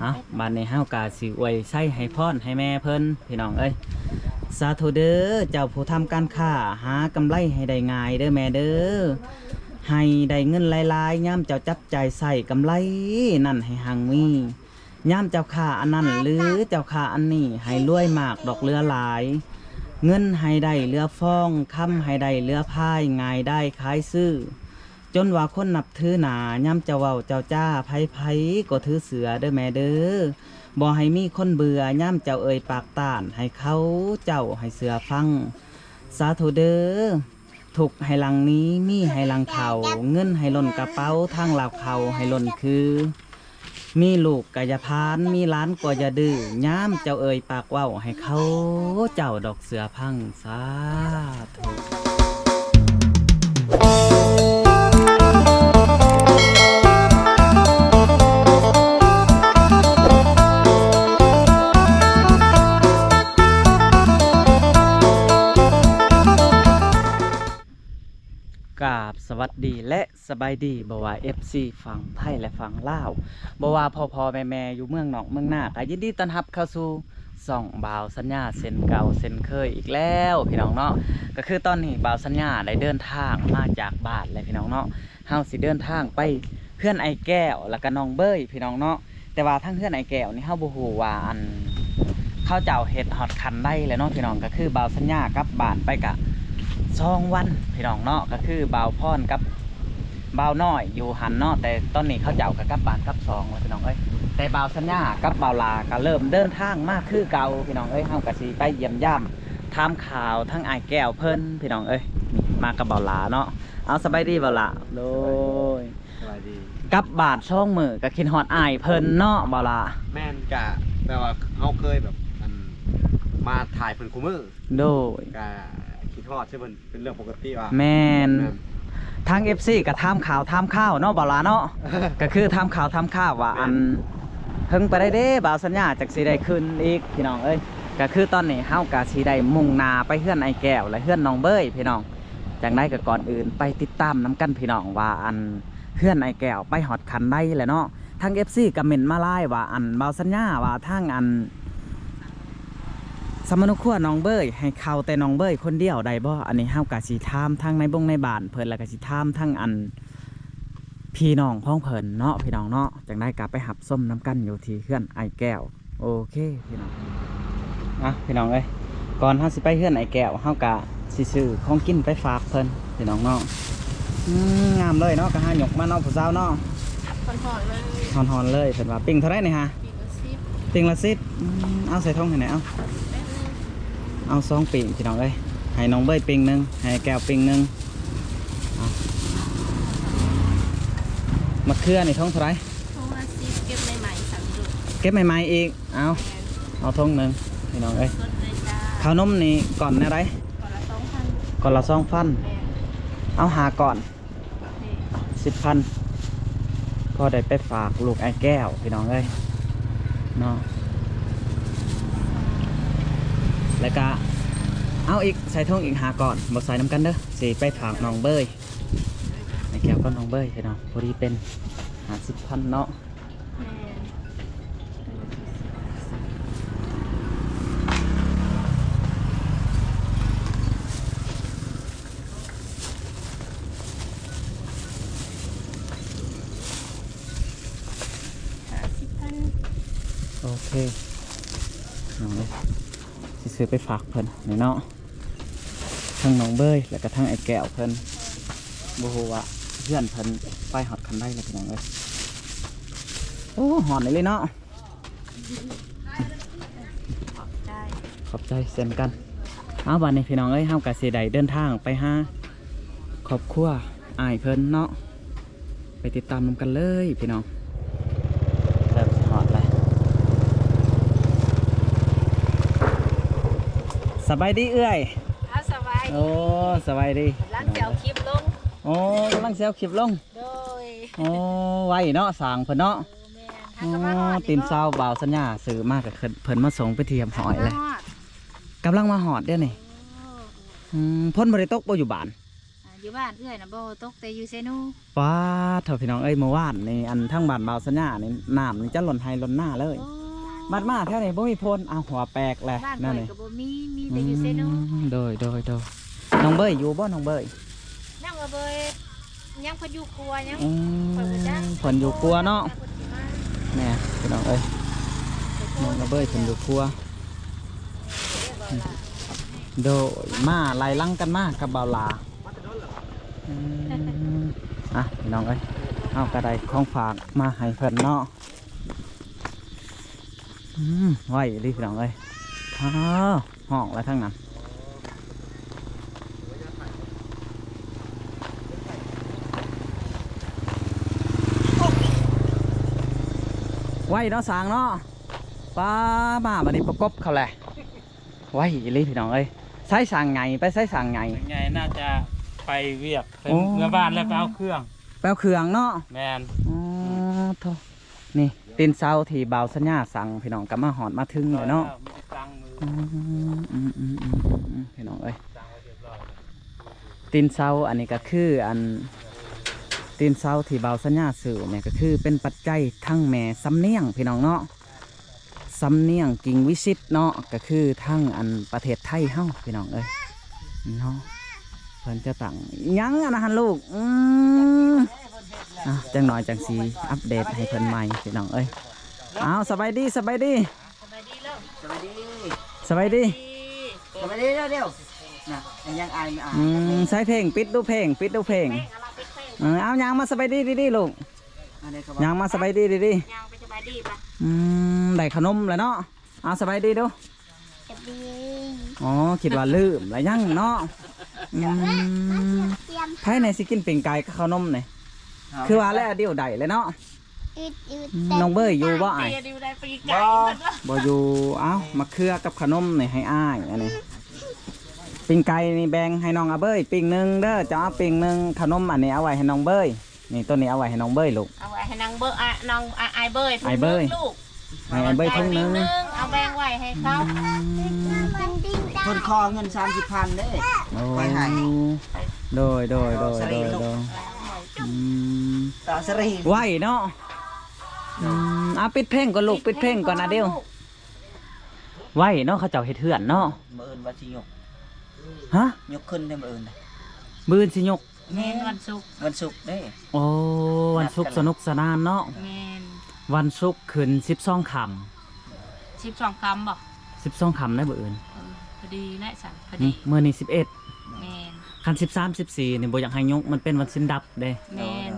ເອົາ ບາດນີ້ເຮົາກະຊິອວຍໄຊໃຫ້ພອນໃຫ້ແມ່ເພິ່ນ ພີ່ນ້ອງເອີຍ. ສາທຸເດີ ເຈົ້າຜູ້ທຳການຄ້າ ຫາກຳໄລໃຫ້ໄດ້ງ່າຍເດີແມ່ເດີ ໃຫ້ໄດ້ເງິນຫຼາຍໆ ຍາມເຈົ້າຈັບຈ່າຍໃຊ້ກຳໄລນັ້ນໃຫ້ຮັ່ງມີ ຍາມເຈົ້າຄ້າອັນນັ້ນ ຫຼື ເຈົ້າຄ້າອັນນີ້ ໃຫ້ລວຍມາກດອກເຫຼືອຫຼາຍ ເງິນໃຫ້ໄດ້ເຫຼືອຟອງ ຄຳໃຫ້ໄດ້ເຫຼືອພາຍ ງ່າຍດາຍຂາຍຊື້ ຈົນວ່າຄົນນັບຖືໜ້າ ຍາມເຈົ້າເວົ້າເຈົ້າຈາ ໃຜໆກໍຖືເຊື່ອເດີແມ່ເດີ ບໍ່ໃຫ້ມີຄົນເບື່ອ ຍາມເຈົ້າເອີ່ຍປາກຕ້ານ ໃຫ້ເຂົາເຈົ້າໃຫ້ເຊື່ອຟັງ ສາທຸເດີ. ທຸກໃຫ້ຫຼັງໜີ ມີໃຫ້ຫຼັງເຂົ້າ ເງິນໃຫ້ລົ້ນກະເປົາ ທາງລາວເຂົ້າໃຫ້ລົ້ນຄື ມີລູກກະຢ່າພານ ມີຫຼານກໍຢ່າດື້ ຍາມເຈົ້າເອີ່ຍປາກເວົ້າ ໃຫ້ເຂົາເຈົ້າດອກເຊື່ອຟັງ ສາທຸ. ກາບສະຫວັດດີ ແລະ ສະບາຍດີ ບໍ່ວ່າເອັຟຊີຝັ່ງໄທ ແລະ ຝັ່ງລາວ ບໍ່ວ່າພໍ່ໆແມ່ໆຢູ່ເມືອງນອກເມືອງນາ ກະຍິນດີຕ້ອນຮັບເຂົ້າສູ່ຊ່ອງບ່າວສັນຍາເຊັ່ນເກົ່າເຊັ່ນເຄີຍອີກແລ້ວ ພີ່ນ້ອງເນາະ. ກະຄືຕອນນີ້ບ່າວສັນຍາໄດ້ເດີນທາງມາຈາກບ້ານແລ້ວ ພີ່ນ້ອງເນາະ. ເຮົາຊິເດີນທາງໄປເຮືອນອ້າຍແກ້ວ ແລ້ວກະນ້ອງເບີຍ ພີ່ນ້ອງເນາະ. ແຕ່ວ່າທາງເຮືອນອ້າຍແກ້ວນີ້ ເຮົາບໍ່ຮູ້ວ່າ ອັນ ເຂົາເຈົ້າເຮັດຮອດຂັ້ນໃດແລ້ວເນາະ ພີ່ນ້ອງ. ກະຄືບ່າວສັນຍາກັບບ້ານໄປກະສອງວັນ ພີ່ນ້ອງເນາະ. ກະຄືບ່າວພອນກັບບ່າວນ້ອຍຢູ່ຫັ້ນເນາະ ແຕ່ຕອນນີ້ເຂົາເຈົ້າກະກັບບ້ານກັບຊ່ອງແລ້ວ ພີ່ນ້ອງເອີຍ. ແຕ່ບ່າວສັນຍາກັບບ່າວຫຼ້າກະເລີ່ມເດີນທາງມາຄືເກົ່າ ພີ່ນ້ອງເອີຍ. ເຮົາກະຊິໄປຢ້ຽມຢາມຖາມຂ່າວທາງອ້າຍແກ້ວເພິ່ນ ພີ່ນ້ອງເອີຍ. ມາກັບບ່າວຫຼ້າເນາະ. ເອົາ ສະບາຍດີບ່າວຫຼ້າ. ໂດຍ. ສະບາຍດີ. ກັບບ້ານສອງມື້ກະຄິດຮອດອ້າຍເພິ່ນເນາະບ່າວຫຼ້າ. ແມ່ນ ກະແບບວ່າເຮົາເຄີຍແບບ ອັນ ມາຖ່າຍເພິ່ນຄູ່ມື້. ໂດຍ. ກະຄິດຮອດໃສ່ເພິ່ນເປັນເລື່ອງປົກກະຕິວ່າ. ແມ່ນ. ແມ່ນ. ທາງເອັຟຊີກະຖາມຂ່າວຖາມຄາວເນາະບ່າວຫຼ້າເນາະ. ກະຄືຖາມຂ່າວຖາມຄາວວ່າ ແມ່ນ ອັນ ເຖິງປານໃດເດ້ບ່າວສັນຍາ ຈັກຊິໄດ້ຂຶ້ນອີກ ພີ່ນ້ອງເອີຍ. ກະຄືຕອນນີ້ເຮົາກະຊິໄດ້ມຸ່ງໜ້າໄປເຮືອນອ້າຍແກ້ວ ແລະ ເຮືອນນ້ອງເບີຍ ພີ່ນ້ອງ. ຈັ່ງໃດກະກ່ອນອື່ນໄປຕິດຕາມນຳກັນ ພີ່ນ້ອງ ວ່າ ອັນ ເຮືອນອ້າຍແກ້ວໄປຮອດຂັ້ນໃດແລ້ວເນາະ. ທາງເອັຟຊີກະເມັ້ນມາຫຼາຍວ່າ ອັນ ບ່າວສັນຍາວ່າທາງ ອັນ ສຳມະໂນຄົວນ້ອງເບີຍ ໃຫ້ເຂົ້າແຕ່ນ້ອງເບີຍຄົນດຽວໄດ້ບໍ່? ອັນນີ້ເຮົາກະຊິຖາມທາງນາຍບົງນາຍບ້ານເພິ່ນ ແລ້ວກະຊິຖາມທາງ ອັນ ພີ່ນ້ອງຂອງເພິ່ນເນາະ ພີ່ນ້ອງເນາະ. ຈັ່ງໃດກະໄປຮັບຊົມນຳກັນຢູ່ທີ່ເຮືອນອ້າຍແກ້ວ. ໂອເຄ ພີ່ນ້ອງ. ອ່ະ ພີ່ນ້ອງເອີຍ ກ່ອນເຮົາຊິໄປເຮືອນອ້າຍແກ້ວ ເຮົາກະຊິຊື້ຂອງກິນໄປຝາກເພິ່ນ ພີ່ນ້ອງເນາະ. ອືມ ງາມເລີຍເນາະ ກະຫາຍົກມາເນາະ ຜູ້ສາວເນາະ. ຮ້ອນໆເລີຍ. ຮ້ອນໆເລີຍ. ເພິ່ນວ່າປີ້ງເທົ່າໃດນີ້ຫະ? ປີ້ງລະສິບ. ປີ້ງລະສິບ. ອືມ ເອົາໃສ່ຖົງໃຫ້ແດ່ ເອົາ. ແມ່ນ. ເອົາສອງປີ້ງ ພີ່ນ້ອງເອີຍ. ໃຫ້ນ້ອງເບີຍປີ້ງໜຶ່ງ ໃຫ້ອ້າຍແກ້ວປີ້ງໜຶ່ງ. ເອົາ ໝາກເຂືອນີ້ຖົງເທົ່າໃດ? ຖົງລະສິບ ເກັບໃໝ່ໆ ສັ່ງເລີຍ. ເກັບໃໝ່ໆອີກ. ເອົາ ແມ່ນ ເອົາຖົງໜຶ່ງ ພີ່ນ້ອງເອີຍ. ສົດເລີຍຈ້າ. ເຂົ້າໜົມນີ້ກ້ອນແນວໃດ? ກ້ອນລະສອງພັນ. ກ້ອນລະສອງພັນ. ແມ່ນ. ເອົາຫ້າກ້ອນ. ໂອເຄ. ສິບພັນ ພໍໄດ້ໄປຝາກລູກອ້າຍແກ້ວ ພີ່ນ້ອງເອີຍເນາະ. ແລ້ວກະເອົາອີກ ໃສ່ຖົງອີກຫ້າກ້ອນ ບໍ່ໃສ່ນຳກັນເດີ ຊິໄປຝາກນ້ອງເບີຍ. ອ້າຍແກ້ວກັບນ້ອງເບີຍ ພີ່ນ້ອງ ພໍດີເປັນຫ້າສິບພັນເນາະ. ແມ່ນ. ຫ້າສິບພັນ. ໂອເຄ ນ້ອງເອີຍ ຊິຊື້ໄປຝາກເພິ່ນນີ້ເນາະ. ທັງນ້ອງເບີຍ ແລ້ວກະທັງອ້າຍແກ້ວເພິ່ນ ບໍ່ຮູ້ວ່າເຮືອນເພິ່ນໄປຮອດຂັ້ນໃດແລ້ວ ພີ່ນ້ອງເອີຍ. ໂອ້ ຮ້ອນອີ່ຫຼີເນາະ. ຂອບໃຈ ຂອບໃຈເຊັ່ນກັນ. ເອົາ ບາດນີ້ ພີ່ນ້ອງເອີຍ ເຮົາກະຊິໄດ້ເດີນທາງໄປຫາຄອບຄົວອ້າຍເພິ່ນເນາະ. ໄປຕິດຕາມນຳກັນເລີຍພີ່ນ້ອງ. ເລີ່ມຊິຮອດແລ້ວ. ສະບາຍດີເອື້ອຍ. ອ້າວ ສະບາຍດີ. ໂອ້ ສະບາຍດີ. ກຳລັງຊິເອົາຄລິບລົງ. ໂອ້ ກຳລັງຊິເອົາຄລິບລົງ. ໂດຍ. ໂອ້ ໄວເນາະ ຊ່າງເພິ່ນເນາະ. ແມ່ນ. ໂອ້ ຕີນເຊົາບ່າວສັນຍາຊື້ມາກະເພິ່ນມາສົ່ງເປັນທີ່ຮຽບຮ້ອຍແລ້ວ. ກຳລັງມາຮອດ. ກຳລັງມາຮອດດຽວນີ້. ໂອ້. ອືມ ຝົນບໍ່ໄດ້ຕົກບໍ່ຢູ່ບ້ານ? ອ່າ ຢູ່ບ້ານເອື້ອຍນະບໍ່ຕົກ ແຕ່ຢູ່ເຊໂນ. ປາດໂທ້ ພີ່ນ້ອງເອີຍ ມື້ວານນີ້ ອັນ ທາງບ້ານບ່າວສັນຍານີ້ ນ້ຳນີ້ຈະລົ້ນໄຮ່ລົ້ນນາເລີຍ. ໂອ້ ບັດມາແຖວນີ້ບໍ່ມີຝົນ. ອ້າວ ຫົວແປກແຫຼະ ບ້ານຂ້ອຍກໍບໍ່ມີ ມີແຕ່ຢູ່ເຊໂນ. ອືມ ໂດຍ ໂດຍ ໂດຍ. ນ້ອງເບີຍຢູ່ບໍ່ ນ້ອງເບີຍ? ນ້ອງເບີຍ ຍັງ ເພິ່ນຢູ່ຄົວຍັງ. ອືມ ຂ້ອຍບໍ່ຈັກ ເພິ່ນຢູ່ຄົວເນາະ. ແມ່ນ ພີ່ນ້ອງເອີຍ ນ້ອງເບີຍເພິ່ນຢູ່ຄົວ. ໂດຍ ມາໄລ່ຫຼັງກັນມາກັບບ່າວຫຼ້າ. ອືມ ອ່ະ ພີ່ນ້ອງເອີຍ ເຮົາກໍໄດ້ຂອງຝາກມາໃຫ້ເພິ່ນເນາະ. ອືມ ໄວອີ່ຫຼີ ພີ່ນ້ອງເອີຍ. ອ້າວ ຮ້ອງແລ້ວທາງນັ້ນ ໄວເນາະ ຊ່າງເນາະ. ປາ ມາບັດນີ້ປະກົບເຂົາແຫຼະ. ໄວອີ່ຫຼີ ພີ່ນ້ອງເອີຍ. ໃຊ້ຊ່າງໃຫຍ່ ໄປໃຊ້ຊ່າງໃຫຍ່? ຊ່າງໃຫຍ່ໜ້າຈະໄປວຽກ ໄປ ໂອ້ ເມືອບ້ານແລ້ວໄປເອົາເຄື່ອງ ໄປເອົາເຄື່ອງເນາະ. ແມ່ນ. ອໍ ໂທ້ ນີ້ຕີນເສົາທີ່ບ່າວສັນຍາສັ່ງ ພີ່ນ້ອງ ກໍມາຮອດມາເຖິງແລ້ວເນາະ. ອືມ ພີ່ນ້ອງເອີຍ ຕີນເສົາອັນນີ້ກໍຄື ອັນ ຕີນເສົາທີ່ບ່າວສັນຍາຊື້ນີ້ ກໍຄືເປັນປັດໄຈທາງແມ່ສຳນຽງ ພີ່ນ້ອງເນາະ. ສຳນຽງກິ່ງວິສິດເນາະ ກໍຄືທາງອັນປະເທດໄທເຮົາ ພີ່ນ້ອງເອີຍເນາະ. ເພິ່ນຈະຕັ້ງຫຍັງອັນນັ້ນຫັ້ນລູກ? ອືມ ອ່ະ ຈັກໜ້ອຍຈັ່ງຊິອັບເດດໃຫ້ເພິ່ນໃໝ່ ພີ່ນ້ອງເອີຍ. ອ້າວ ສະບາຍດີ ສະບາຍດີ ສະບາຍດີ ສະບາຍດີ ສະບາຍດີເດີ. ນະ ຍັງອາຍ ອາຍ ອືມ ໃສ່ເພງ ປິດດູເພງ ປິດດູເພງ. ເອີ ເອົາ ຍ່າງມາສະບາຍດີດີໆ ລູກ. ຍ່າງມາສະບາຍດີດີໆ ຍ່າງໄປສະບາຍດີປະ. ອືມ ໄດ້ຂະໜົມແລ້ວເນາະ. ເອົາ ສະບາຍດີດູ. ສະບາຍດີ. ອໍ ຄິດວ່າລືມລະຍັງເນາະ. ອືມ ໃຜແດ່ຊິກິນປີ້ງໄກ່ກັບຂະໜົມນີ້? ຄືວ່າແລ້ວ ດິວໄດ້ແລ້ວເນາະ. ອືມ ນ້ອງເບີຍຢູ່ບໍ່ອ້າຍ? ບໍ່ ບໍ່ຢູ່. ເອົ້າ ມະເຂືອກັບຂະໜົມນີ້ໃຫ້ອ້າຍ ອັນນີ້ ປີ້ງໄກ່ນີ້ແບ່ງໃຫ້ນ້ອງອາເບີຍປີ້ງໜຶ່ງເດີ ເຈົ້າເອົາປີ້ງໜຶ່ງ ຂະໜົມອັນນີ້ເອົາໄວ້ໃຫ້ນ້ອງເບີຍ. ນີ້ ໂຕນີ້ເອົາໄວ້ໃຫ້ນ້ອງເບີຍລູກ. ເອົາໄວ້ໃຫ້ນາງເບີຍ ອາ ນ້ອງ ອາ ອ້າຍເບີຍ ອ້າຍເບີຍ ຖົງໜຶ່ງລູກ. ໃຫ້ອ້າຍເບີຍຖົງໜຶ່ງ ເອົາແບ່ງໄວ້ໃຫ້ເຂົາ. ອືມ ເພິ່ນຂໍເງິນສາມສິບພັນເດ້. ໂອ້ ຂ້ອຍໃຫ້. ໂດຍ ໂດຍ ໂດຍ ໂດຍ ໂດຍ. ອືມ ຕາສະຣີ ໄວເນາະ. ອືມ ອ່າ ປິດເພງກ່ອນລູກ ປິດເພງກ່ອນນະດິວ. ໄວເນາະ ເຂົາເຈົ້າເຮັດເຮືອນເນາະ. ມື້ອື່ນວ່າຊິຍົກ. ຮະ? ຍົກຂຶ້ນໃນມື້ອື່ນນະ. ມື້ອື່ນຊິຍົກ. ແມ່ນ ວັນສຸກ ວັນສຸກເດ້. ໂອ້ ວັນສຸກສະໜຸກສະໜານເນາະ. ແມ່ນ ວັນສຸກຂຶ້ນສິບສອງຄ່ຳ. ສິບສອງຄ່ຳບໍ່? ສິບສອງຄ່ຳໃນມື້ອື່ນ. ເອີ ພໍດີແຫຼະຊັ້ນ ພໍດີ. ມື້ນີ້ສິບເອັດ. ແມ່ນ ຄັນສິບສາມ ສິບສີ່ນີ້ບໍ່ຢາກໃຫ້ຍົກ ມັນເປັນວັນສິນດັບເດ້. ແມ່ນ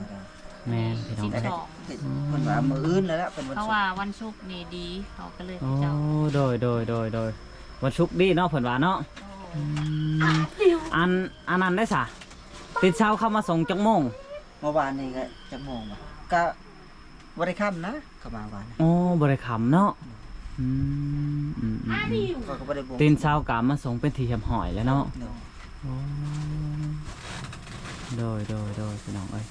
ແມ່ນ ພີ່ນ້ອງເອີຍ. ເພິ່ນວ່າມື້ອື່ນແລ້ວ ເພິ່ນ ເພາະວ່າວັນສຸກນີ້ດີ ເຂົາກໍເລີຍ. ໂອ້ ເຈົ້າ ໂດຍ ໂດຍ ໂດຍ ໂດຍ. ວັນສຸກດີເນາະ ເພິ່ນວ່າເນາະ. ໂດຍ. ອືມ ອັນ ອັນນັ້ນໄດ້ສະ ຕິດເຊົ້າເຂົາມາສົ່ງຈັກໂມງ? ເມື່ອວານນີ້ກໍຈັກໂມງວະ ກໍບໍ່ໄດ້ຄ່ຳນະ ເຂົາມາວານ. ໂອ້ ບໍ່ໄດ້ຄ່ຳເນາະ. ອືມ ອືມ ອືມ ອືມ ຂ້ອຍກໍບໍ່ໄດ້ ຕື່ນເຊົ້າກໍມາສົ່ງເປັນທີ່ຮຽບຮ້ອຍແລ້ວເນາະ. ໂດຍ. ໂອ້ ໂດຍ ໂດຍ ໂດຍ ພີ່ນ້ອງເອີຍ.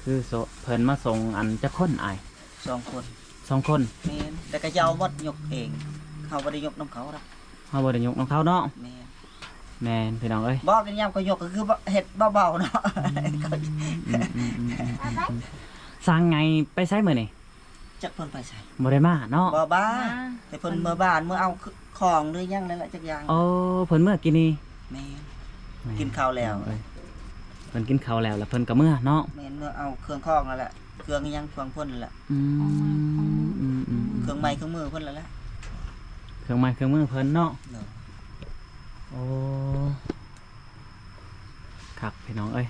ຄືເພິ່ນມາສົ່ງອັນຈັກຄົນອ້າຍ? ສອງຄົນ. ສອງຄົນ. ແມ່ນ ແຕ່ເຂົາເຈົ້າໝົດຍົກເອງ ເຮົາບໍ່ໄດ້ຍົກນຳເຂົາດອກ. ເຮົາບໍ່ໄດ້ຍົກນຳເຂົາເນາະ. ແມ່ນ ແມ່ນ ພີ່ນ້ອງເອີຍ. ບໍ່ ຍາມເຂົາຍົກກໍຄືເຮັດເບົາໆເນາະ. ອືມ ອືມ ອືມ ອືມ ອືມ ອືມ ອືມ. ຊ່າງໃຫຍ່ໄປໃສມື້ນີ້? ຈັກເພິ່ນໄປໃສ ບໍ່ໄດ້ມາເນາະ. ບໍ່ ບ້າ ແຕ່ເພິ່ນເມືອບ້ານ ເມືອເອົາຂອງຫຼືຫຍັງນັ້ນແຫຼະຈັກຢ່າງ. ໂອ້ ເພິ່ນເມືອກິນນີ້. ແມ່ນ ແມ່ນ ກິນເຂົ້າແລ້ວ ເອີຍ ເພິ່ນກິນເຂົ້າແລ້ວ ແລ້ວເພິ່ນກໍເມືອເນາະ. ແມ່ນ ເມືອເອົາເຄື່ອງຂອງນັ້ນແຫຼະ ເຄື່ອງອີຫຍັງຂອງເພິ່ນນັ້ນແຫຼະ. ອືມ ອືມ ອືມ ອືມ ອືມ. ເຄື່ອງໄມ້ເຄື່ອງມືເພິ່ນນັ້ນແຫຼະ ເຄື່ອງໄມ້ເຄື່ອງມືເພິ່ນເນາະ. ໂດຍ. ໂອ້ ຄັກ ພີ່ນ້ອງເອີຍ.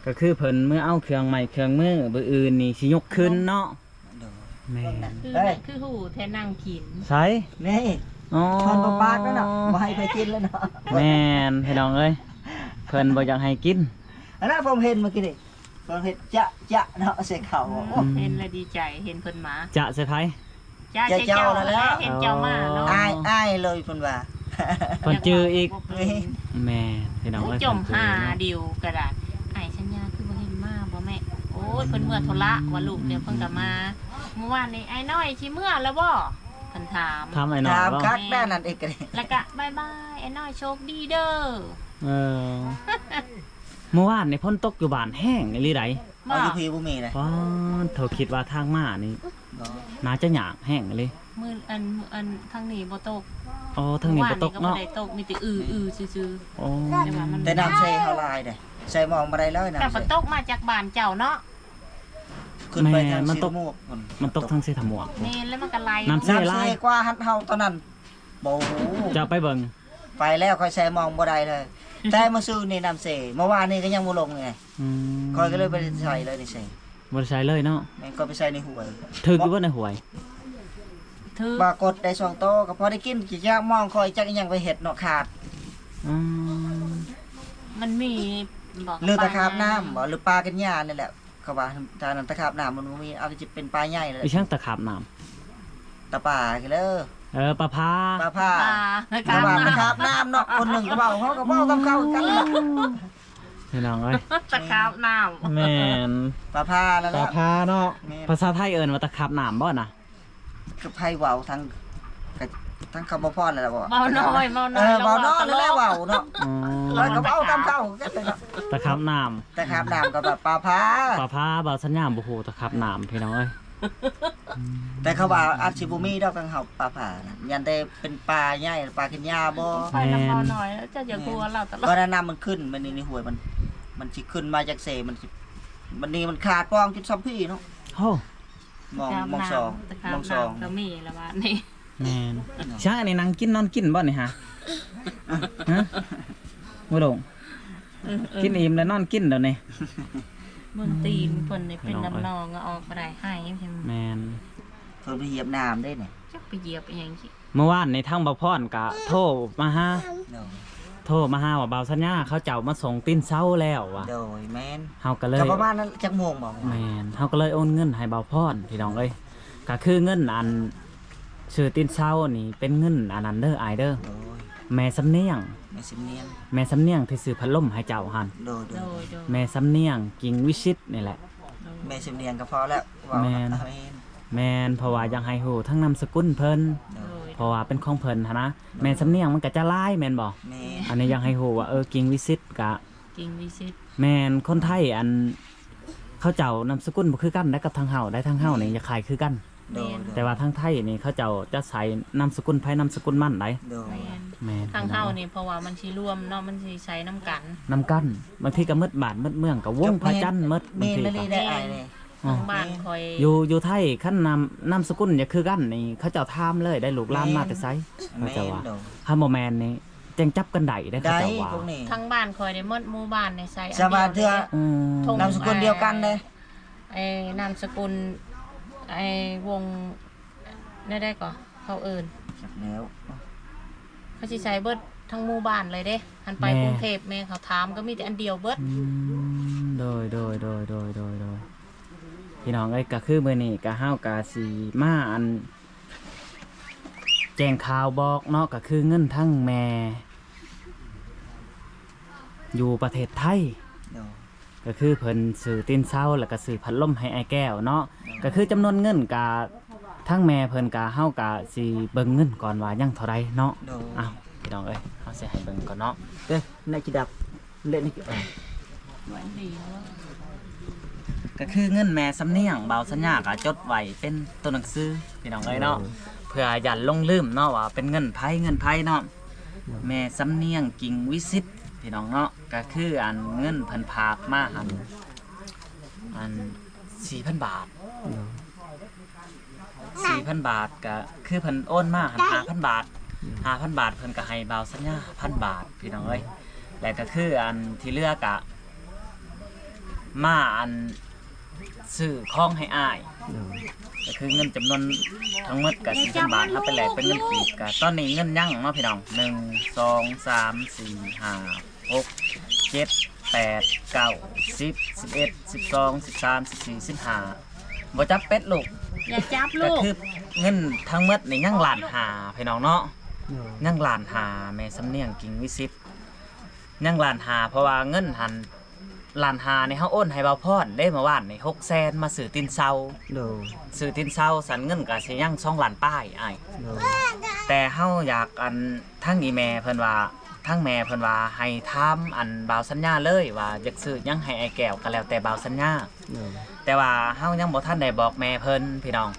ກໍຄືເພິ່ນເມືອເອົາເຄື່ອງໄມ້ເຄື່ອງມື ມື້ອື່ນນີ້ຊິຍົກຂຶ້ນເນາະ. ໂດຍ. ແມ່ນ ຄື ຄືຮູ້ແທ້ນັ່ງກິນໃສ. ນີ້ ອໍ ທອນປາກແລ້ວເນາະ ບໍ່ໃຫ້ໃຜກິນແລ້ວເນາະ. ແມ່ນ ພີ່ນ້ອງເອີຍ ເພິ່ນບໍ່ຢາກໃຫ້ກິນ. ອັນນັ້ນ ຜົມເຫັນມື້ກີ້ນີ້ ເພິ່ນເຮັດຈະ ຈະເນາະ ໃສ່ເຂົ້າ. ອືມ ເຫັນແລ້ວດີໃຈ ເຫັນເພິ່ນມາ. ຈະໃສ່ໃຜ? ຈະໃສ່ເຈົ້າ ເຈົ້ານັ້ນແຫຼະ ເຫັນເຈົ້າມາເນາະ. ອໍ ອ້າຍ ອ້າຍເລີຍເພິ່ນວ່າ ເພິ່ນຈື່ອີກ. ແມ່ນ ພີ່ນ້ອງເອີຍ ຈົ່ມຫາດິວກໍໄດ້. ອ້າຍສັນຍາຄືບໍ່ເຫັນມາບໍ່ແມ່? ໂອ້ຍ ເພິ່ນເມືອທຸລະວ່າລູກ ດຽວເພິ່ນກໍມາ. ມື້ວານນີ້ ອ້າຍນ້ອຍຊິເມືອແລ້ວບໍ່? ເພິ່ນຖາມ ຖາມອ້າຍນ້ອຍ ຖາມຄັກແດ່ນັ້ນອີກ. ແລ້ວກໍບາຍບາຍ ອ້າຍນ້ອຍ ໂຊກດີເດີ. ເອີ ມື້ວານນີ້ຝົນຕົກຢູ່ບ້ານແຮງອີ່ຫຼີໃດ໋. ເອົາ ຢູ່ພີ້ບໍ່ມີເລີຍ. ປາດໂທ້ ຄິດວ່າທາງມານີ້ ບໍ່ ໜ້າຈະຍາກແຮງອີ່ຫຼີ. ມື້ອັນ ອັນທາງນີ້ບໍ່ຕົກ. ອໍ ທາງນີ້ບໍ່ຕົກເນາະ. ມື້ວານນີ້ກໍບໍ່ໄດ້ຕົກ ມີແຕ່ອື້ໆຊື່ໆ. ອໍ ແຕ່ວ່າມັນ ແຕ່ນ້ຳເຊເຮົາຫຼາຍເດ້ ໃສ່ມອງບໍ່ໄດ້ເລີຍນ້ຳເຊ. ແຕ່ກໍຕົກມາຈາກບ້ານເຈົ້າເນາະ. ຂຶ້ນໄປທາງ ແມ່ນ ມັນຕົກ ສີຕະໝວກພຸ້ນ ມັນຕົກທາງສີຕະໝວກ. ແມ່ນ ແລ້ວມັນກໍໄຫຼ ນ້ຳເຊຫຼາຍ ນ້ຳເຊກວ່າຫັ້ນເຮົາຕອນນັ້ນ. ບໍ່ ເຈົ້າໄປເບິ່ງ? ໄປແລ້ວ ຂ້ອຍໃສ່ມອງບໍ່ໄດ້ເລີຍ. ແຕ່ມື້ຊືນນີ້ນ້ຳເຊ ເມື່ອວານນີ້ກໍຍັງບໍ່ລົງໄງ. ອືມ ຂ້ອຍກໍເລີຍບໍ່ໄດ້ໃສ່ເລີຍນີ້ເຊ. ບໍ່ໄດ້ໃສ່ເລີຍເນາະ. ແມ່ນ ກໍໄປໃສ່ໃນຫ້ວຍ. ຖືກຢູ່ບໍ່ໃນຫ້ວຍ? ຖືກ ປາກົດໄດ້ສອງໂຕ ກໍພໍໄດ້ກິນ. ຈະຈັກມອງຂ້ອຍຈັກອີ່ຫຍັງໄປເຮັດເນາະ ຂາດ. ອືມ ມັນມີບໍ່ ຫຼືຕະຂາບນ້ຳບໍ່ ຫຼືປາກັນຍານີ້ແຫຼະ. ເຂົາວ່າ ຖ້ານັ້ນຕະຂາບນ້ຳມັນບໍ່ມີ ອາດຈະເປັນປາໃຫຍ່ແຫຼະ. ອີຫຍັງຕະຂາບນ້ຳ? ຕະປາຄືເດີ. ເອີ ປາພາ ປາພາ ປາ ຕະຂາບນ້ຳ ຕະຂາບນ້ຳເນາະ. ຄົນໜຶ່ງກໍເວົ້າ ເຮົາກໍເວົ້ານຳເຂົາຄືກັນລະ ພີ່ນ້ອງເອີຍ. ຕະຂາບນ້ຳ ແມ່ນ ປາພານັ້ນແຫຼະ ປາພາເນາະ. ແມ່ນ ພາສາໄທເອີ້ນວ່າຕະຂາບນ້ຳບໍ່ນະ? ຄືໃຜເວົ້າ ທາງ ທາງຄຳບໍ່ພອນນັ້ນແຫຼະເວົ້າ. ເວົ້ານ້ອຍ ເວົ້ານ້ອຍ ເອີ ເວົ້ານ້ອຍນັ້ນແຫຼະເວົ້າເນາະ. ອືມ ຂ້ອຍກໍເວົ້ານຳເຂົາຄືກັນເລີຍເນາະ. ຕະຂາບນ້ຳ ຕະຂາບນ້ຳກໍແບບປາພາ ປາພາ. ບ່າວສັນຍາບໍ່ຮູ້ຕະຂາບນ້ຳ ພີ່ນ້ອງເອີຍ. ແຕ່ເຂົາວ່າອາດຊິບໍ່ມີດອກທາງເຮົາປາພານະ ຢ້ານແຕ່ເປັນປາໃຫຍ່ ປາກິນຫຍ້າບໍ່. ແມ່ນ ເວົ້ານ້ອຍ ເຈົ້າຢ່າກົວລາວຕະຫຼອດ. ເພາະວ່ານ້ຳມັນຂຶ້ນ ມັນໃນຫ້ວຍ ມັນ ມັນຊິຂຶ້ນມາຈາກເຊ ມັນຊິ ບັດນີ້ມັນຂາດປ່ອງຈົນສ່ຳພີ້ເນາະ. ໂອ້ ມອງ ຕະຂາບ ມອງສອງ ຕະຂາບ ມອງສອງ ນ້ຳກໍມີລະບາດນີ້. ແມ່ນ ຊ່າງອັນນີ້ນັ່ງກິນນອນກິນບໍ່ນີ້ຫາ? ຮະ ບໍ່ລົງ. ເອີໆ ກິນອີ່ມແລ້ວນອນກິນແລ້ວນີ້. ເບິ່ງຕີນເພິ່ນນີ້ເປັນນ້ຳໜອງ ອອກບໍ່ໄດ້ ໄຫ້. ແມ່ນ ເພິ່ນໄປຢຽບນ້ຳເດ້ນີ້ ຈັກໄປຢຽບອີ່ຫຍັງ. ເມື່ອວານນີ້ທາງບ່າວພອນກະໂທມາຫາ ໂດຍ ໂທມາຫາວ່າ ບ່າວສັນຍາເຂົາເຈົ້າມາສົ່ງຕີນເສົາແລ້ວວ່າ. ໂດຍ ແມ່ນ ເຮົາກໍເລີຍ ກໍປະມານນັ້ນ ຈັກໂມງບໍ່? ແມ່ນ ເຮົາກໍເລີຍໂອນເງິນໃຫ້ບ່າວພອນ ພີ່ນ້ອງເອີຍ. ກໍຄືເງິນອັນຊື້ຕີນເສົານີ້ເປັນເງິນອັນນັ້ນເດີ ອ້າຍເດີ. ໂດຍ ແມ່ສຳນຽງ ແມ່ສຳນຽງ ແມ່ສຳນຽງທີ່ຊື້ພັດລົມໃຫ້ເຈົ້າຫັ້ນ. ໂດຍ ໂດຍ ໂດຍ ໂດຍ ແມ່ສຳນຽງ ກິ່ງວິສິດນີ້ແຫຼະ. ໂດຍ ແມ່ສຳນຽງກໍພໍແລ້ວ ເວົ້າ. ແມ່ນ ແມ່ນ ແມ່ນ ເພາະວ່າຢາກໃຫ້ຮູ້ທັງນາມສະກຸນເພິ່ນ. ໂດຍ ເພາະວ່າເປັນຂອງເພິ່ນຫັ້ນນະ. ແມ່ສຳນຽງມັນກໍຈະຫຼາຍແມ່ນບໍ່? ແມ່ນ ອັນນີ້ຢາກໃຫ້ຮູ້ວ່າ ເອີ ກິ່ງວິສິດກະ ກິ່ງວິສິດ ແມ່ນ ຄົນໄທອັນ ເຂົາເຈົ້ານາມສະກຸນບໍ່ຄືກັນໄດ໋ກັບທາງເຮົາໄດ໋. ທາງເຮົານີ້ ແມ່ນ ຢາກຂາຍຄືກັນ. ໂດຍ ແມ່ນ ໂດຍ ແຕ່ວ່າທາງໄທນີ້ເຂົາເຈົ້າຈະໃຊ້ນາມສະກຸນໃຜນາມສະກຸນມັນໄດ໋. ໂດຍ ແມ່ນ ແມ່ນ ທາງເຮົານີ້ ເພາະວ່າມັນຊິລວມເນາະ ມັນຊິໃຊ້ນຳກັນ ນຳກັນ. ບາງທີກໍໝົດບ້ານໝົດເມືອງ ກໍວົງພະຈັນໝົດ. ບາງທີກໍ ແມ່ນອີ່ຫຼີເດ້ ອ້າຍເດ້. ອໍ ທາງບ້ານຂ້ອຍ ຢູ່ ຢູ່ໄທ ຄັນນາມ ນາມສະກຸນຢາກຄືກັນນີ້ ເຂົາເຈົ້າຖາມເລີຍໄດ໋ ລູກຫຼານມາແຕ່ໃສ? ແມ່ນ ເຂົາເຈົ້າວ່າ ແມ່ນ ຄັນບໍ່ແມ່ນນີ້ ແຈ້ງຈັບກັນໄດ້ເດ້ ເຂົາເຈົ້າວ່າ. ທາງບ້ານຂ້ອຍນີ້ໝົດໝູ່ບ້ານນີ້ໃຊ້ອັນດຽວເລີຍ. ອືມ ນາມສະກຸນດຽວກັນເດ້. ໄອ້ນາມສະກຸນ ໄອ້ວົງ ແນວໃດກໍເຂົາເອີ້ນ ຈັກແລ້ວ ເຂົາຊິໃຊ້ເບິດທັງໝູ່ບ້ານເລີຍເດ້. ຫັ້ນໄປ ແມ່ ກຸງເທບ ແມ່ເຂົາຖາມກໍມີແຕ່ອັນດຽວເບິດ. ອືມ ໂດຍ ໂດຍ ໂດຍ ໂດຍ ໂດຍ ໂດຍ ພີ່ນ້ອງເອີຍ. ກໍຄືມື້ນີ້ກໍ ເຮົາກໍຊິມາອັນ ແຈ້ງຂ່າວບອກເນາະ ກໍຄືເງິນທັງແມ່ຢູ່ປະເທດໄທ. ໂດຍ ກໍຄືເພິ່ນຊື້ຕີນເສົາ ແລ້ວກໍຊື້ພັດລົມໃຫ້ອ້າຍແກ້ວເນາະ. ໂດຍ ກໍຄືຈຳນວນເງິນກະ ທາງແມ່ເພິ່ນກະ ເຮົາກະຊິເບິ່ງເງິນກ່ອນວ່າຍັງເທົ່າໃດເນາະ. ໂດຍ ເອົ້າ ພີ່ນ້ອງເອີຍ ເຮົາຊິໃຫ້ເບິ່ງກ່ອນເນາະ. ເດ້ ໃນຈີດັບ ເລກນີ້ ກໍຄືເງິນແມ່ສຳນຽງ ບ່າວສັນຍາກໍຈົດໄວ້ເປັນຕົວໜັງສື ພີ່ນ້ອງເອີຍເນາະ. ໂດຍ ເພື່ອຢ້ານຫຼົງລືມເນາະວ່າເປັນເງິນໃຜເງິນໃຜເນາະ. ໂດຍ ແມ່ສຳນຽງ ກິ່ງວິສິດ ພີ່ນ້ອງເນາະ. ກໍຄືອັນເງິນເພິ່ນຝາກມາຫັ້ນ ອັນສີ່ພັນບາດ. ໂດຍ ສີ່ພັນບາດ ກໍຄືເພິ່ນໂອນມາຫັ້ນຫ້າພັນບາດ. ໂດຍ ຫ້າພັນບາດ ເພິ່ນກໍໃຫ້ບ່າວສັນຍາພັນບາດ ພີ່ນ້ອງເອີຍ. ແລ້ວກໍຄືອັນທີ່ເຫຼືອກະມາອັນຊື້ຂອງໃຫ້ອ້າຍ. ໂດຍ ກໍຄືເງິນຈຳນວນທັງໝົດກະສີ່ພັນບາດ ເຮົາໄປແລກເປັນເງິນກີບ. ກະຕອນນີ້ເງິນຍັງເນາະ ພີ່ນ້ອງ ໜຶ່ງ ສອງ ສາມ ສີ່ ຫ້າ ຫົກ ເຈັດ ແປດ ເກົ້າ ສິບ ສິບເອັດ ສິບສອງ ສິບສາມ ສິບສີ່ ສິບຫ້າ. ບໍ່ຈັບເປັດລູກ ຢ່າຈັບລູກ. ກໍຄືເງິນທັງໝົດນີ້ຍັງລ້ານຫ້າ ພີ່ນ້ອງເນາະ. ໂດຍ ຍັງລ້ານຫ້າ ແມ່ສຳນຽງ ກິ່ງວິສິດ ຍັງລ້ານຫ້າ ເພາະວ່າເງິນຫັ້ນລ້ານຫ້ານີ້ ເຮົາໂອນໃຫ້ບ່າວພອນເດ້ ເມື່ອວານນີ້ຫົກແສນ ມາຊື້ຕີນເສົາ. ໂດຍ ຊື້ຕີນເສົາ ສັນເງິນກໍຊິຍັງສອງລ້ານປາຍອ້າຍ. ໂດຍ ແຕ່ເຮົາຢາກອັນ ທາງອີ່ແມ່ເພິ່ນວ່າ ທາງແມ່ເພິ່ນວ່າໃຫ້ຖາມອັນບ່າວສັນຍາເລີຍວ່າຢາກຊື້ຫຍັງໃຫ້ອ້າຍແກ້ວ ກໍແລ້ວແຕ່ບ່າວສັນຍາ. ໂດຍ ແຕ່ວ່າເຮົາຍັງບໍ່ທັນໄດ້ບອກແມ່ເພິ່ນພີ່ນ້ອງ.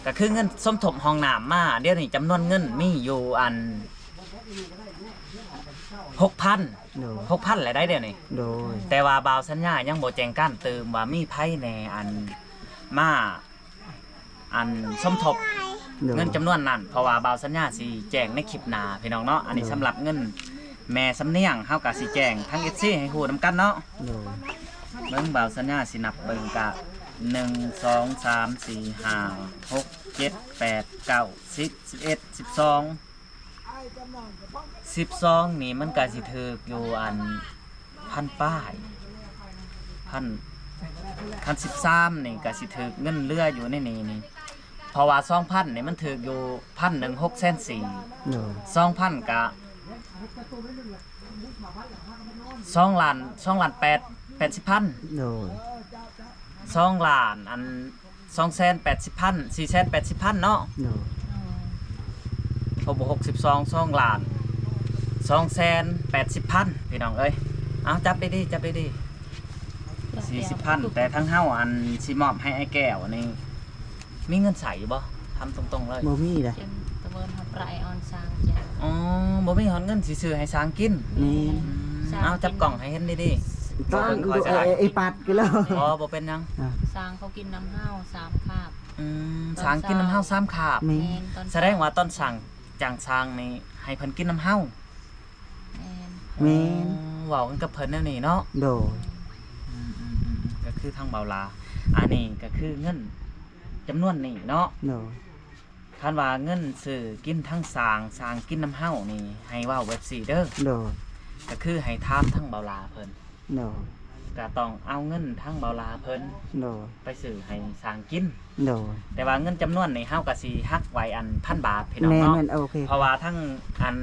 ກໍຄືເງິນສົມທົບຫ້ອງນ້ຳມາ ດຽວນີ້ຈຳນວນເງິນມີຢູ່ອັນ ຫົກພັນ ໂດຍ ຫົກພັນແລ້ວໄດ໋ດຽວນີ້. ໂດຍ ແຕ່ວ່າບ່າວສັນຍາຍັງບໍ່ແຈ້ງການຕື່ມວ່າມີໃຜແດ່ອັນມາ ອັນສົມທົບ ໂດຍ ເງິນຈຳນວນນັ້ນ ເພາະວ່າບ່າວສັນຍາຊິແຈ້ງໃນຄລິບໜ້າພີ່ນ້ອງເນາະ. ອັນນີ້ ໂດຍ ສຳລັບເງິນແມ່ສຳນຽງ ເຮົາກໍຊິແຈ້ງທາງເອັຟຊີໃຫ້ຮູ້ນຳກັນເນາະ. ໂດຍ ເບິ່ງ ບ່າວສັນຍາຊິນັບເບິ່ງ ກະ ໜຶ່ງ ສອງ ສາມ ສີ່ ຫ້າ ຫົກ ເຈັດ ແປດ ເກົ້າ ສິບ ສິບເອັດ ສິບສອງ ສິບສອງນີ້ມັນກະຊິຖືກຢູ່ອັນ ພັນປາຍ ພັນ ຄັນສິບສາມນີ້ກະຊິຖືກເງິນເຫຼືອຢູ່ໃນນີ້ນີ້ ເພາະວ່າສອງພັນນີ້ມັນຖືກຢູ່ພັນໜຶ່ງ ຫົກແສນສີ່ ໂດຍ ສອງພັນກະ ສອງລ້ານ ສອງລ້ານແປດ ແປດສິບພັນ ໂດຍ ສອງລ້ານອັນ ສອງແສນແປດສິບພັນ ສີ່ແສນແປດສິບພັນເນາະ. ໂດຍ ຄົບບໍ່ ຫົກສິບສອງ ສອງລ້ານ ສອງແສນແປດສິບພັນ ພີ່ນ້ອງເອີຍ. ເອົາ ຈັບດີໆ ຈັບດີໆ ສີ່ສິບພັນ. ແຕ່ທາງເຮົາອັນຊິມອບໃຫ້ອ້າຍແກ້ວນີ້ ມີເງິນໃຊ້ຢູ່ບໍ່? ຖາມຕົງໆເລີຍ. ບໍ່ມີເດ້. ຈະຕະເວີນເຮົາໄປອອນສ້າງເຈົ້າ. ອໍ ບໍ່ມີຮອດເງິນຊິຊື້ໃຫ້ສ້າງກິນ. ແມ່ນ. ອືມ ສ້າງ ເອົາ ຈັບກ້ອງໃຫ້ເຫັນດີໆ. ຕ້ອງ ເບິ່ງຂ້ອຍກໍໄດ້ ເອ ເອ ປັດກໍແລ້ວ. ບໍ່ ບໍ່ເປັນຫຍັງ. ອ່າ ສ້າງເຂົາກິນນຳເຮົາສາມຄາບ. ອືມ ຕອນເຊົ້າ ສ້າງກິນນຳເຮົາສາມຄາບ. ແມ່ນ. ແມ່ນ ຕອນ ສະແດງວ່າຕອນສ້າງ ຈ້າງສ້າງນີ້ໃຫ້ເພິ່ນກິນນຳເຮົາ. ແມ່ນ. ແມ່ນ. ອໍ ເວົ້າກັນກັບເພິ່ນແນວນີ້ເນາະ. ໂດຍ. ອືມໆໆ ກໍຄືທາງເບົາຫຼ້າ ອັນນີ້ກໍຄືເງິນຈຳນວນນີ້ເນາະ. ໂດຍ. ຄັນວ່າເງິນຊື້ກິນທາງສ້າງ ສ້າງກິນນຳເຮົານີ້ ໃຫ້ເວົ້າແບບຊີ້ເດີ. ໂດຍ. ກໍຄືໃຫ້ຖາມທາງເບົາຫຼ້າເພິ່ນ. ໂດຍ. ກໍຕ້ອງເອົາເງິນທາງເບົາຫຼ້າເພິ່ນ ໂດຍ ໄປຊື້ໃຫ້ສ້າງກິນ. ໂດຍ. ແຕ່ວ່າເງິນຈຳນວນນີ້ ເຮົາກໍຊິຫັກໄວ້ອັນ ພັນບາດ ພີ່ນ້ອງເນາະ. ແມ່ນໆ ໂອເຄ. ເພາະວ່າທາງອັນ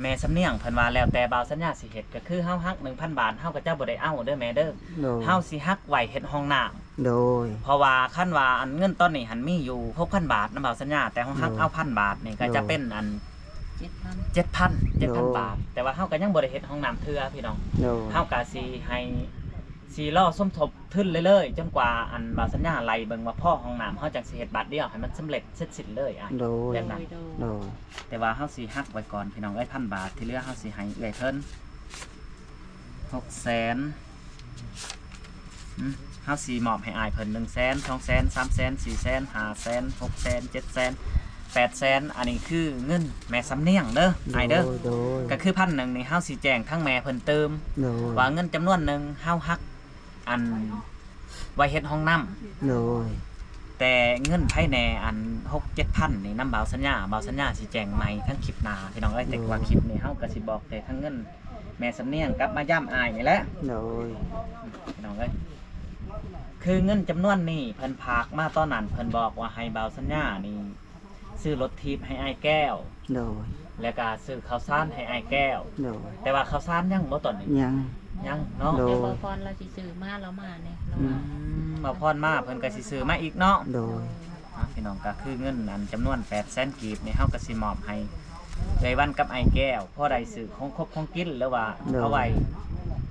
ແມ່ສຳນຽງເພິ່ນວ່າ ແລ້ວແຕ່ບ່າວສັນຍາຊິເຮັດ ກໍຄືເຮົາຫັກໜຶ່ງພັນບາດ ເຮົາກໍຈະບໍ່ໄດ້ເອົາເດີແມ່ເດີ. ໂດຍ. ເຮົາຊິຫັກໄວ້ເຮັດຫ້ອງນ້ຳ. ໂດຍ. ເພາະວ່າຄັນວ່າອັນເງິນຕອນນີ້ຫັ້ນມີຢູ່ຫົກພັນບາດນຳບ່າວສັນຍາ ແຕ່ເຮົາຫັກ ໂດຍ ເອົາພັນບາດນີ້ກໍຈະ ໂດຍ ເປັນອັນ ເຈັດພັນ ເຈັດພັນ ເຈັດພັນ ໂດຍ ບາດ. ແຕ່ວ່າເຮົາກໍຍັງບໍ່ໄດ້ເຮັດຫ້ອງນ້ຳເທື່ອພີ່ນ້ອງ. ໂດຍ. ເຮົາກໍຊິໃຫ້ ຊິລໍສົມທົບທຶນເລື້ອຍໆ ຈົນກວ່າອັນບ່າວສັນຍາໄລ່ເບິ່ງວ່າພໍຫ້ອງນ້ຳ ເຮົາຈັ່ງຊິເຮັດບາດດຽວໃຫ້ມັນສຳເລັດເສັດສິ້ນເລີຍ. ໂດຍ. ແບບນັ້ນ. ໂດຍ. ໂດຍ. ແຕ່ວ່າເຮົາຊິຫັກໄວ້ກ່ອນພີ່ນ້ອງເອີຍ ພັນບາດ ທີ່ເຫຼືອເຮົາຊິໃຫ້ເອື້ອຍເພິ່ນ. ຫົກແສນ ອືມ ເຮົາຊິມອບໃຫ້ອ້າຍເພິ່ນ ໜຶ່ງແສນ ສອງແສນ ສາມແສນ ສີ່ແສນ ຫ້າແສນ ຫົກແສນ ເຈັດແສນ ແປດແສນ. ອັນນີ້ຄືເງິນແມ່ສຳນຽງເດີ ໂດຍ ອ້າຍເດີ. ໂດຍ. ກໍຄືພັນໜຶ່ງນີ້ ເຮົາຊິແຈ້ງທາງແມ່ເພິ່ນຕື່ມ. ໂດຍ. ວ່າເງິນຈຳນວນໜຶ່ງ ເຮົາຫັກອັນ ໄວ້ເຮັດຫ້ອງນ້ຳ. ໂດຍ. ແຕ່ເງິນໃຜແດ່ ອັນ ຫົກເຈັດພັນນີ້ ນຳບ່າວສັນຍາ ບ່າວສັນຍາຊິແຈ້ງໃໝ່ທາງຄລິບໜ້າ ພີ່ນ້ອງເອີຍ. ໂດຍ. ແຕ່ວ່າຄລິບນີ້ ເຮົາກໍຊິບອກແຕ່ທາງເງິນ ແມ່ສຳນຽງກັບມາຢ້ຳອ້າຍນີ້ແຫຼະ. ໂດຍ. ພີ່ນ້ອງເອີຍ ຄືເງິນຈຳນວນນີ້ ເພິ່ນຝາກມາຕອນນັ້ນ ເພິ່ນບອກວ່າໃຫ້ບ່າວສັນຍານີ້ ຊື້ລົດຖີບໃຫ້ອ້າຍແກ້ວ. ໂດຍ. ແລ້ວກະຊື້ເຂົ້າສານໃຫ້ອ້າຍແກ້ວ. ໂດຍ. ແຕ່ວ່າເຂົ້າສານຍັງບໍ່ຕອນນີ້? ຍັງ. ຍັງເນາະ. ໂດຍ. ແຕ່ບ່າວພອນລາວຊິຊື້ມາ ລາວມາແດ່ ລາວວ່າ. ອືມ ບ່າວພອນມາ ເພິ່ນກໍຊິຊື້ມາອີກເນາະ. ໂດຍ. ອ່າ ພີ່ນ້ອງ ກໍຄືເງິນອັນຈຳນວນແປດແສນກີບນີ້ ເຮົາກໍຊິມອບໃຫ້ເອື້ອຍວັນກັບອ້າຍແກ້ວ ພໍໄດ້ຊື້ຂອງຄົບຂອງກິນ ຫຼືວ່າ ໂດຍ ເອົາໄວ້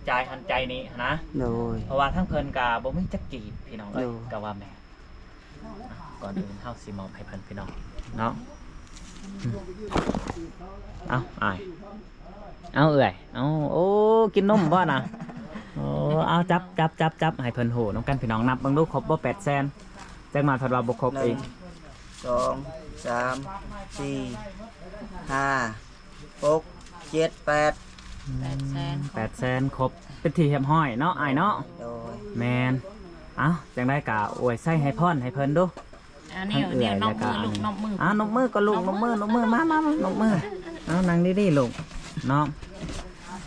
ຈ່າຍຫັ້ນຈ່າຍນີ້ຫັ້ນນະ. ໂດຍ. ເພາະວ່າທາງເພິ່ນກໍບໍ່ມີຈັກກີບ ພີ່ນ້ອງເອີຍ. ໂດຍ. ກໍວ່າແມ່ນ. ອ່ະ ກ່ອນອື່ນເຮົາຊິມອບໃຫ້ເພິ່ນ ພີ່ນ້ອງເນາະ. ເອົາ ອ້າຍ ເອົາ ເອື້ອຍ ເອົາ. ໂອ້ ກິນນົມບໍ່ນະ? ໂອ້ ເອົາ ຈັບ ຈັບ ຈັບ ຈັບ ໃຫ້ເພິ່ນຮູ້ນຳກັນ ພີ່ນ້ອງ. ນັບເບິ່ງດູ ຄົບບໍ່ ແປດແສນ? ຈັກມາພັດວ່າບໍ່ຄົບອີກ. ໜຶ່ງ ສອງ ສາມ ສີ່ ຫ້າ ຫົກ ເຈັດ ແປດ ແປດແສນ ແປດແສນ ຄົບເປັນທີ່ຮຽບຮ້ອຍເນາະ ອ້າຍເນາະ. ໂດຍ. ແມ່ນ. ເອົ້າ ຈັ່ງໃດກໍອວຍໄຊໃຫ້ພອນໃຫ້ເພິ່ນດູ. ອ່າ ທາງເອື້ອຍ ແລ້ວກໍອັນນີ້ ອ່າ ນົບມື ນົບມື ອ່າ ນົບມືກໍລູກ ນົບມື ນົບມື ນົບມື ມາ ມາ ມາ ນົບມື. ເອົາ ນັ່ງດີໆ ລູກເນາະ.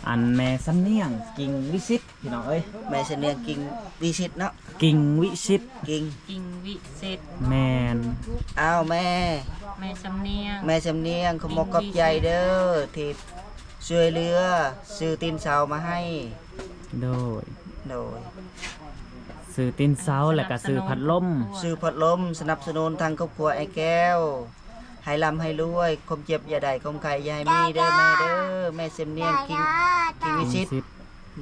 ອັນແມ່ສຳນຽງ ກິ່ງວິສິດ ພີ່ນ້ອງເອີຍ. ແມ່ສຳນຽງ ກິ່ງວິສິດເນາະ. ກິ່ງວິສິດ ກິ່ງ ກິ່ງວິສິດ. ແມ່ນ. ອ້າວ ແມ່ ແມ່ສຳນຽງ ແມ່ສຳນຽງ ຂໍຂອບໃຈເດີ ທີ່ຊ່ວຍເຫຼືອຊື້ຕີນເສົາມາໃຫ້. ໂດຍ ໂດຍ. ຊື້ຕີນເສົາ ແລ້ວກໍຊື້ພັດລົມ ຊື້ພັດລົມ ສະໜັບສະໜູນທາງຄອບຄົວອ້າຍແກ້ວ ໃຫ້ລ່ຳໃຫ້ລວຍ ຄວາມເຈັບຢ່າໄດ້ ຄວາມໄຂ້ຢ່າໃຫ້ມີເດີແມ່ເດີ. ແມ່ສຳນຽງ ກິ່ງ ກິ່ງວິສິດ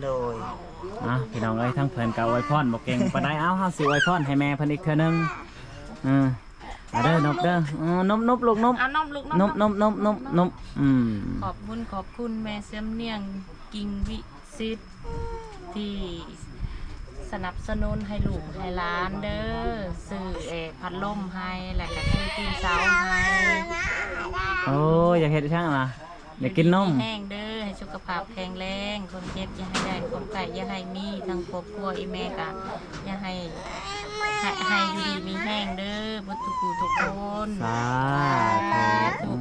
ໂດຍ ອ່ະ ພີ່ນ້ອງເອີຍ ທາງເພິ່ນກໍອວຍພອນບໍ່ເກັ່ງປານໃດ. ເອົາ ເຮົາຊິອວຍພອນໃຫ້ແມ່ເພິ່ນອີກເທື່ອໜຶ່ງ. ເອີ ເອົາເດີ ນົບເດີ. ເອີ ນົບ ນົບລູກ ນົບ ເອົານົບລູກ ນົບ ນົບ ນົບ ນົບ ນົບ ອືມ ຂອບບຸນຂອບຄຸນແມ່ສຳນຽງ ກິ່ງວິສິດ ທີ່ສະໜັບສະໜູນໃຫ້ລູກໃຫ້ຫຼານເດີ ຊື້ ເອີ ພັດລົມໃຫ້ ແລ້ວກໍຊື້ຕີນເສົາໃຫ້. ໂອ້ຍ ຢາກເຮັດອີຫຍັງລະ? ຢາກກິນນົມ. ຢູ່ດີມີແຮງເດີ ໃຫ້ສຸຂະພາບແຂງແຮງ ຄວາມເຈັບຢ່າໃຫ້ໄດ້ ຄວາມໄຂ້ຢ່າໃຫ້ມີ ທັງຄອບຄົວອີ່ແມ່ກະຢ່າໃຫ້ ໃຫ້ ໃຫ້ຢູ່ດີມີແຮງເດີ ເບິດທຸກຜູ້ທຸກຄົນ. ສາທຸ. ອື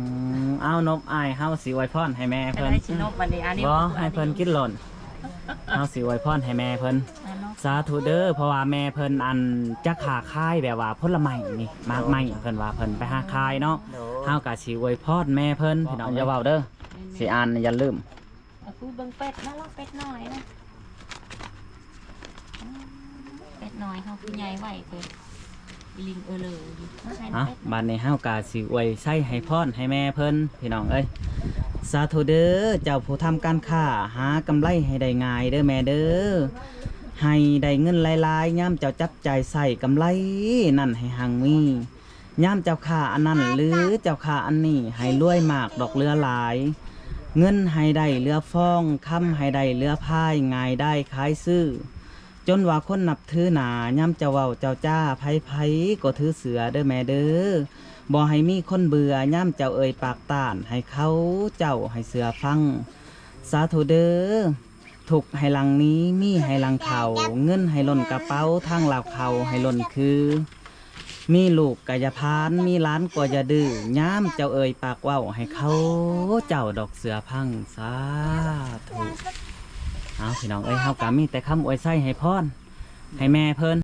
ມ ເອົານົບ ອ້າຍເຮົາຊິອວຍພອນໃຫ້ແມ່ເພິ່ນ. ໃຜຊິນົບບັດນີ້? ອັນນີ້ ບໍ່ ໃຫ້ເພິ່ນກິນໂລດ. ເຮົາຊິອວຍພອນໃຫ້ແມ່ເພິ່ນ. ສາທຸເດີ ເພາະວ່າແມ່ເພິ່ນ ອັນ ຈະຄ້າຂາຍແບບວ່າຜົນລະໄມ້ນີ້ ໝາກໄມ້ ເພິ່ນວ່າເພິ່ນໄປຫາຂາຍເນາະ. ເຮົາກະຊິອວຍພອນແມ່ເພິ່ນ ພີ່ນ້ອງ ຢ່າເວົ້າເດີ. ຊິອ່ານ ຢ່າລືມ. ເອົາ ກູເບິ່ງເປັດນະ ເປັດນ້ອຍນະ ເປັດນ້ອຍເຮົາຄືໃຫຍ່ໄວເກີນ ອີ່ລິງເອີເລີຢູ່. ເອົາ ບາດນີ້ເຮົາກະຊິອວຍໄຊໃຫ້ພອນໃຫ້ແມ່ເພິ່ນ ພີ່ນ້ອງເອີຍ. ສາທຸເດີ ເຈົ້າຜູ້ທຳການຄ້າ ຫາກຳໄລໃຫ້ໄດ້ງ່າຍເດີແມ່ເດີ ໃຫ້ໄດ້ເງິນຫຼາຍໆ ຍາມເຈົ້າຈັບຈ່າຍໃຊ້ ກຳໄລນັ້ນໃຫ້ຮັ່ງມີ ຍາມເຈົ້າຄ້າອັນນັ້ນ ຫຼື ເຈົ້າຄ້າອັນນີ້ ໃຫ້ລວຍມາກດອກເຫຼືອຫຼາຍ ເງິນໃຫ້ໄດ້ເຫຼືອຟອງ ຄຳໃຫ້ໄດ້ເຫຼືອພາຍ ງ່າຍດາຍຂາຍຊື້ ຈົນວ່າຄົນນັບຖືໜ້າ ຍາມເຈົ້າເວົ້າເຈົ້າຈາ ໃຜໆກໍຖືເຊື່ອເດີແມ່ເດີ. ບໍ່ໃຫ້ມີຄົນເບື່ອ ຍາມເຈົ້າເອີ່ຍປາກຕ້ານ ໃຫ້ເຂົາເຈົ້າໃຫ້ເຊື່ອຟັງ. ສາທຸເດີ. ທຸກໃຫ້ຫຼັງໜີ ມີໃຫ້ຫຼັງເຂົ້າ ເງິນໃຫ້ລົ້ນກະເປົາ ທາງລາວເຂົ້າໃຫ້ລົ້ນຄື ມີລູກກະຢ່າພານ ມີຫຼານກໍຢ່າດື້ ຍາມເຈົ້າເອີ່ຍປາກເວົ້າ ໃຫ້ເຂົາເຈົ້າດອກເຊື່ອຟັງ. ສາທຸ. ເອົາ ພີ່ນ້ອງເອີຍ ເຮົາກະມີແຕ່ຄຳອວຍໄຊໃຫ້ພອນໃຫ້ແມ່ເພິ່ນ.